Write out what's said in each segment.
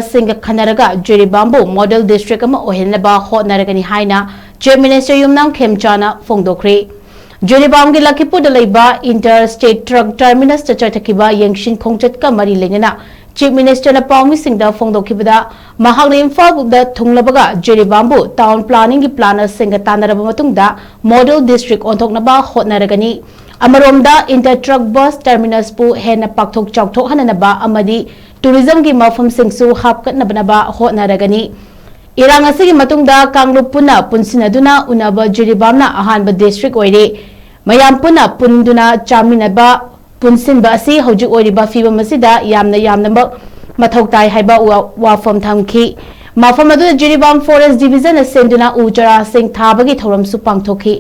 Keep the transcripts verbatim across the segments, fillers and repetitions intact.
ꯁꯤꯡꯒ ꯈꯟꯅꯔꯒ ꯖꯤꯔꯤꯕꯥꯝꯕꯨ model district ꯑꯃ ꯑꯣꯏꯍꯟꯅꯕ ꯍꯣꯠꯅꯔꯒꯅꯤ ꯍꯥꯏꯅ ꯆꯤꯐ ꯃꯤꯅꯤꯁꯇꯔ ꯌꯨꯝꯅꯥꯝ ꯈꯦꯝꯆꯥꯅ ꯐꯣꯡꯗꯣꯛꯈ꯭ꯔꯦ꯫ ꯖꯤꯔꯤꯕꯥꯝꯒꯤ ꯂꯈꯤꯄꯨꯔꯗ ꯂꯩꯕ ꯏꯟꯇꯔ ꯁ꯭ꯇꯦꯠ ꯇ꯭ꯔꯛ ꯇꯔꯃꯤꯅꯁꯇ ꯆꯠꯊꯈꯤꯕ ꯌꯦꯡꯁꯤꯟ ꯈꯣꯡꯆꯠꯀ ꯃꯔꯤ ꯂꯩꯅꯅ ꯆꯤꯐ ꯃꯤꯅꯤꯁꯇꯔꯅ ꯄꯥꯎꯃꯤꯁꯤꯡꯗ ꯐꯣꯡꯗꯣꯛꯈꯤꯕꯗ, ꯃꯍꯥꯛꯅ ꯏꯝꯐꯥꯜꯗ ꯊꯨꯡꯂꯕꯒ ꯖꯤꯔꯤꯕꯥꯝꯕꯨ ꯇꯥꯎꯟ ꯄ꯭ꯂꯥꯅꯤꯡꯒꯤ ꯄ꯭ꯂꯥꯅꯔꯁꯤꯡꯒ ꯇꯥꯟꯅꯔꯕ ꯃꯇꯨꯡꯗ ꯃꯣꯗꯦꯜ ꯗꯤꯁꯇ꯭ꯔꯤꯛ ꯑꯣꯟꯊꯣꯛꯅꯕ ꯍꯣꯠꯅꯔꯒꯅꯤ꯫ ꯑꯃꯔꯣꯝꯗ, ꯏꯟꯇꯔ ꯇ꯭ꯔꯛ ꯕꯁ ꯇꯔꯃꯤꯅꯁꯄꯨ ꯍꯦꯟꯅ ꯄꯥꯛꯊꯣꯛ ꯆꯥꯎꯊꯣꯛꯍꯟꯅꯅꯕ ꯑꯃꯗꯤ ꯇꯨꯔꯤꯖꯝꯒꯤ ꯃꯐꯝꯁꯤꯡꯁꯨ ꯍꯥꯞꯀꯠꯅꯕ ꯍꯣꯠꯅꯔꯒꯅꯤ꯫ ꯏꯔꯥꯡ ꯑꯁꯤꯒꯤ ꯃꯇꯨꯡꯗ ꯀꯥꯡꯂꯨꯞ ꯄꯨꯟꯅ ꯄꯨꯟꯁꯤꯟꯅꯗꯨꯅ ꯎꯅꯕ ꯖꯤꯔꯤꯕꯥꯝꯅ ꯑꯍꯥꯟꯕ ꯗꯤꯁꯇ꯭ꯔꯤꯛ ꯑꯣꯏꯔꯦ꯫ ꯃꯌꯥꯝ ꯄꯨꯟꯅ ꯄꯨꯟꯗꯨꯅ ꯆꯥꯃꯤꯟꯅꯕ, ꯄꯨꯟꯁꯤꯟꯕ ꯑꯁꯤ ꯍꯧꯖꯤꯛ ꯑꯣꯏꯔꯤꯕ ꯐꯤꯕꯝ ꯑꯁꯤꯗ ꯌꯥꯝꯅ ꯌꯥꯝꯅꯃꯛ ꯃꯊꯧ ꯇꯥꯏ ꯍꯥꯏꯕ ꯋꯥ-, ꯋꯥꯐꯝ ꯊꯝꯈꯤ꯫ ꯃꯐꯝ ꯑꯗꯨꯗ ꯖꯤꯔꯤꯕꯥꯝ ꯐꯣꯔꯦꯁ ꯗꯤꯕꯤꯖꯟꯅ ꯁꯦꯝꯗꯨꯅ ꯎ ꯆꯥꯔꯥꯁꯤꯡ ꯊꯥꯕꯒꯤ ꯊꯧꯔꯝꯁꯨ ꯄꯥꯡꯊꯣꯛꯈꯤ꯫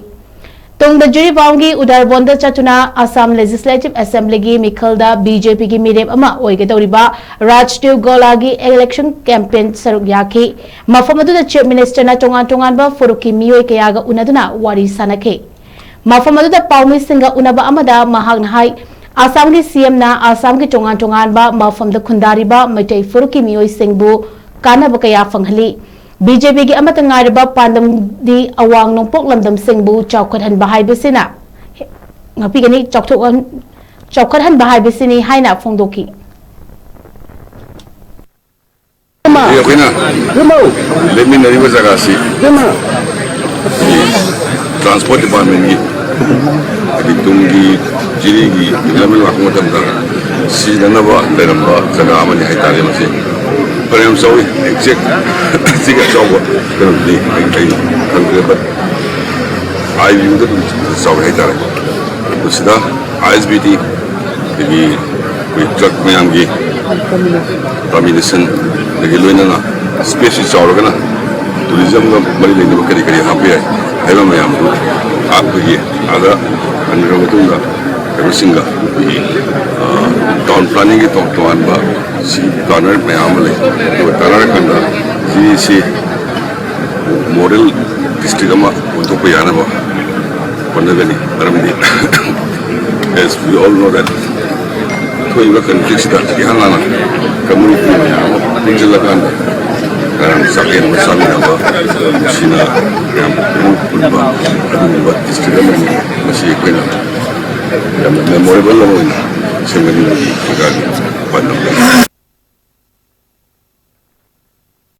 ꯇꯨꯡꯗ ꯖꯤꯔꯤꯕꯥꯝꯒꯤ ꯎꯗꯥꯔꯕꯣꯟꯗ ꯆꯠꯇꯨꯅ ꯑꯁꯥꯝ ꯂꯦꯖꯤꯁꯂꯦꯇꯤꯚ ꯑꯦꯁꯦꯝꯕ꯭ꯂꯤꯒꯤ ꯃꯤꯈꯜꯗ ꯕꯤ ꯖꯦ ꯄꯤꯒꯤ ꯃꯤꯔꯦꯞ ꯑꯃ ꯑꯣꯏꯒꯗꯧꯔꯤꯕ ꯔꯥꯖꯗꯤꯞ ꯒꯣꯂꯥꯒꯤ ꯏꯂꯦꯛꯁꯟ ꯀꯦꯝꯄꯦꯟ ꯁꯔꯨꯛ ꯌꯥꯈꯤ꯫ ꯃꯐꯝ ꯑꯗꯨꯗ ꯆꯤꯐ ꯃꯤꯅꯤꯁꯇꯔꯅ ꯇꯣꯉꯥꯟ ꯇꯣꯉꯥꯟꯕ ꯐꯨꯔꯨꯞꯀꯤ ꯃꯤꯑꯣꯏ ꯀꯌꯥꯒ ꯎꯅꯗꯨꯅ ꯋꯥꯔꯤ ꯁꯥꯅꯈꯤ꯫ ꯃꯐꯝ ꯑꯗꯨꯗ ꯄꯥꯎꯃꯤꯁꯤꯡꯒ ꯎꯅꯕ ꯑꯃꯗ ꯃꯍꯥꯛꯅ ꯍꯥꯏ, ꯑꯁꯥꯝꯒꯤ ꯁꯤ ꯑꯦꯝꯅ ꯑꯁꯥꯝꯒꯤ ꯇꯣꯉꯥꯟ ꯇꯣꯉꯥꯟꯕ ꯃꯐꯝꯗ ꯈꯨꯟꯗꯥꯔꯤꯕ ꯃꯩꯇꯩ ꯐꯨꯔꯨꯞꯀꯤ ꯃꯤꯑꯣꯏꯁꯤꯡꯕꯨ ꯀꯥꯟꯅꯕ ꯀꯌꯥ ꯐꯪꯍꯜꯂꯤ꯫ ꯕꯤ ꯖꯦ ꯄꯤꯒꯤ ꯑꯃꯠꯇ ꯉꯥꯏꯔꯕ ꯄꯥꯟꯗꯝꯗꯤ ꯑꯋꯥꯡ ꯅꯣꯡꯄꯣꯛ ꯂꯝꯗꯝꯁꯤꯡꯕꯨ ꯆꯥꯎꯈꯠꯍꯟꯕ ꯍꯥꯏꯕꯁꯤꯅ, ꯉꯥꯛꯄꯤꯒꯅꯤ, ꯆꯥꯎꯊꯣꯛꯍꯟ-, ꯆꯥꯎꯈꯠꯍꯟꯕ ꯍꯥꯏꯕꯁꯤꯅꯤ ꯍꯥꯏꯅ ꯐꯣꯡꯗꯣꯛꯈꯤ꯫ ꯑꯩꯈꯣꯏꯅ ꯂꯦꯞꯃꯤꯟꯅꯔꯤꯕ ꯖꯒꯥꯁꯤ ꯇ꯭ꯔꯥꯟꯁꯄꯣꯔꯠ ꯗꯤꯄꯥꯔꯠꯃꯦꯟꯒꯤ, ꯍꯥꯏꯗꯤ ꯇꯨꯡꯒꯤ ꯖꯤꯔꯤꯒꯤ ꯗꯤꯕ꯭ꯂꯞꯃꯦꯟ ꯂꯥꯛꯄ ꯃꯇꯝꯗ ꯁꯤꯖꯤꯟꯅꯅꯕ ꯂꯩꯔꯝꯕ ꯖꯒꯥ ꯑꯃꯅꯤ ꯍꯥꯏꯇꯥꯔꯦ꯫ ꯃꯁꯤ ꯐꯅꯌꯥꯝ ꯆꯥꯎꯏ, ꯑꯦꯛꯖꯦꯛ ꯁꯤꯒ ꯆꯥꯎꯕ ꯀꯩꯅꯣꯗꯤ ꯑꯩ, ꯑꯩ ꯈꯪꯗ꯭ꯔꯦ, ꯕꯠ ꯑꯥꯏ ꯕꯤꯗ ꯑꯗꯨꯝ ꯆꯥꯎꯏ ꯍꯥꯏꯇꯥꯔꯦ꯫ ꯃꯁꯤꯗ ꯑꯥꯏ ꯑꯦꯁ ꯕꯤ ꯇꯤ, ꯑꯗꯒꯤ ꯑꯩꯈꯣꯏ ꯇ꯭ꯔꯛ ꯃꯌꯥꯝꯒꯤ ꯀꯝꯕꯤꯅꯦꯁꯟ, ꯑꯗꯒꯤ ꯂꯣꯏꯅꯅ ꯁ꯭ꯄꯦꯁꯁꯤ ꯆꯥꯎꯔꯒꯅ ꯇꯨꯔꯤꯖꯝꯒ ꯃꯔꯤ ꯂꯩꯅꯕ ꯀꯔꯤ ꯀꯔꯤ ꯍꯥꯞꯄ ꯌꯥꯏ ꯍꯥꯏꯕ ꯃꯌꯥꯝꯗꯨ ꯑꯩꯈꯣꯏꯒꯤ ꯑꯥꯗ ꯍꯟꯈ꯭ꯔ ꯃꯇꯨꯡꯗ ꯀꯩꯅꯣꯁꯤꯡꯒ ꯑꯩꯈꯣꯏꯒꯤ, ꯑ, ꯇꯥꯎꯟ ꯄ꯭ꯂꯥꯅꯤꯡꯒꯤ ꯇꯣꯉꯥꯟ ꯇꯣꯉꯥꯟꯕ ꯁꯤ ꯄ꯭ꯂꯥꯅꯔ ꯃꯌꯥꯝ ꯑꯃ ꯂꯩ꯫ ꯑꯗꯨꯒ ꯇꯥꯟꯅꯔꯀꯥꯟꯗ ꯁꯤꯁꯤ ꯃꯣꯗꯦꯜ ꯗꯤꯁꯇ꯭ꯔꯤꯛ ꯑꯃ ꯑꯣꯟꯊꯣꯛꯄ ꯌꯥꯅꯕ ꯍꯣꯠꯅꯒꯅꯤ꯫ ꯃꯔꯝꯗꯤ, as we all know that ꯊꯣꯛꯏꯕ ꯀꯟꯐ꯭ꯂꯤꯛꯁꯤꯗ ꯏꯍꯥꯟ ꯍꯥꯟꯅ ꯀꯝꯃꯨꯅꯤꯇꯤ ꯃꯌꯥꯝ ꯑꯃ ꯄꯨꯟꯁꯤꯜꯂꯀꯥꯟꯗ ꯃꯌꯥꯝ ꯆꯥꯛꯂꯦꯟ ꯑꯃ ꯆꯥꯃꯤꯟꯅꯕ, ꯅꯨꯡꯁꯤꯅ ꯃꯌꯥꯝ ꯄꯨꯟꯕ, ꯑꯗꯨꯒꯨꯝꯕ ꯗꯤꯁꯇ꯭ꯔꯤꯛ ꯑꯃꯅꯤ꯫ ꯃꯁꯤ ꯑꯩꯈꯣꯏꯅ ꯌꯥꯝꯅ ꯃꯦꯃꯣꯔꯦꯕꯜ ꯑꯃ ꯑꯣꯏꯅ ꯁꯦꯝꯒꯠꯅꯤꯡꯕꯒꯤ ꯁꯔꯀꯥꯔꯒꯤ ꯍꯣꯠꯅꯕ꯫